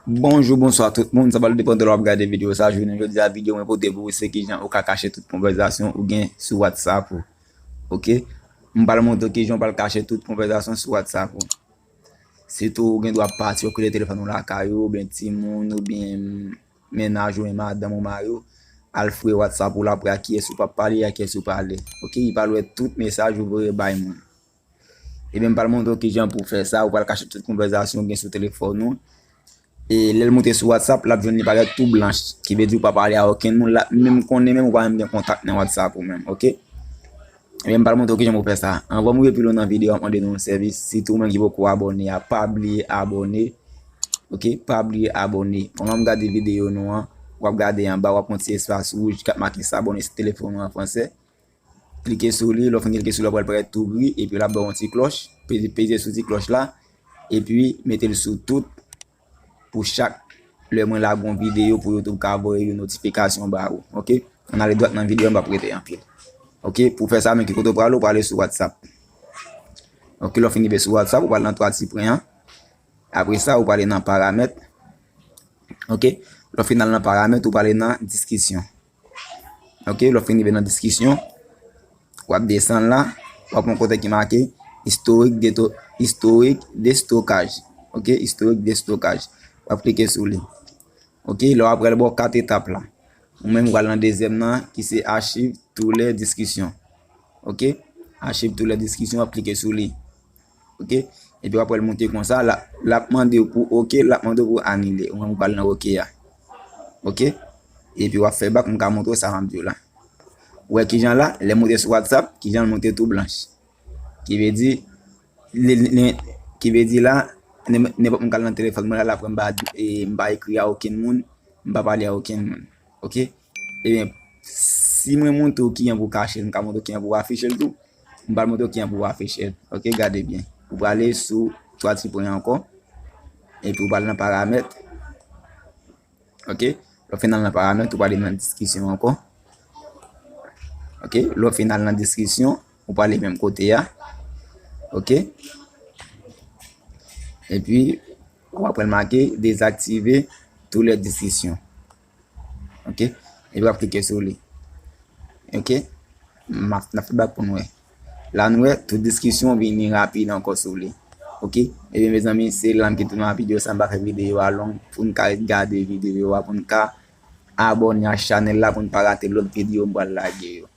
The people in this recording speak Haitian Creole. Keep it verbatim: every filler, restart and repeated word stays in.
Bonjou, bonswa tout moun. Sa pral depann de lè w ap gade videyo sa. Jounen jodi a, videyo mwen pote pou ou se kijan ou ka kache tout konvèsasyon ou gen sou WhatsApp ou. Oke? M pral montre w kijan w pral kache tout konvèsasyon sou WhatsApp ou. Sitou ou gen dwa pati, ou kite telefòn ou lakay ou, oubyen timoun, oubyen mennaj ou, oubyen madanm ou, mari w, al fouye WhatsApp ou la pou wè a kiyès ou p ap pale, a kiyès ou pale. Oke? Li pral wè tout mesaj ou voye bay moun. Ebyen, m pral montre w kijan pou w fè sa. Ou pral kache tout konvèsasyon w gen sou telefòn ou. E lè l moute sou WhatsApp, l ap jwenn li parèt tou blanch. Ki vle di ou pa pale a okenn moun. L ap menm konnen menm ou pa menm gen kontak nan WhatsApp ou menm, oke? Ebyen, m pral montre w kijan pou w fè sa. Anvan m rive pi lwen nan videyo a, m ap mande nou yon sèvis. Sitou ou menm ki poko abòne a, pa bliye abòne. Oke? Pa bliye abòne. Pandan m gade videyo nou an, w ap gade anba, w ap wè yon ti espas wouj k ap make s'abonner sou telefòn ou an fransè. Klike sou li, lè w fin klike sou li, l ap parèt tou gri, epi l ap ba w yon ti klòch. Peze, peze sou ti klòch la, epi mete l sou tout pou chak lè mwen lage yon videyo pou YouTube ka voye yon notifikasyon ba ou. Oke? Ann ale dwat nan videyo a, m p ap rete anpil. Oke? Pou fè sa, men ki kote w prale, w prale sou WhatsApp. Oke, lè w fin rive sou WhatsApp, ou prale nan twa ti pwen an. Apre sa, ou prale nan paramèt. Oke? Lè w fin al nan paramèt, ou prale nan diskisyon. Oke, lè w fin rive nan diskisyon, w ap desann la, w ap wè yon kote ki make istorik de to-, istorik de stokaj. Oke, istorik de stokaj. W ap klike sou li. Oke, la w ap wè l ba w kat etap la. Ou menm ou pral nan dezyèm nan ki se achiv tou lè diskisyon. Oke, achiv tou lè diskisyon, w ap klike sou li. Oke, epi w ap wè l moute konsa, la, l ap mande w pou oke, l ap mande w pou anile. Ou menm ou pral nan oke a. Oke, epi w ap fè bak, m ka montre w sa m ap di w la. Ou wè kijan la, lè moute sou WhatsApp, kijan l moute tou blanch. Ki vle di, li, li, li, ki vle di la, nenpòt moun k al nan telefòn mwen la, l ap wè m pa, e, m pa ekri a okenn moun, m pa pale a okenn moun. Oke? Ebyen, si mwen montre w kijan pou w kache l, m ka montre w kijan pou w afiche l tou. M pral montre w kijan pou w afiche l. Oke, gade byen. Ou prale sou twa ti pwen ankò. Epi ou prale nan paramèt. Oke? Lè w fin al nan paramèt, ou prale nan diskisyon ankò. Oke? Lè w fin al nan diskisyon, ou prale menm kote a. Oke? Epi, w ap wè l make dezaktive tou lè diskisyon. Oke? Epi w ap klike sou li. Oke? M ap, n ap fè bak pou n wè. La nou wè, tout diskisyon vini rapid ankò sou li. Oke? Ebyen, mezanmi, se la m kite nou a videyo sa, m pa fè videyo a long, pou n ka gade videyo a, pou n ka abòne a chanèl la, pou n pa rate lòt videyo m pral lage yo.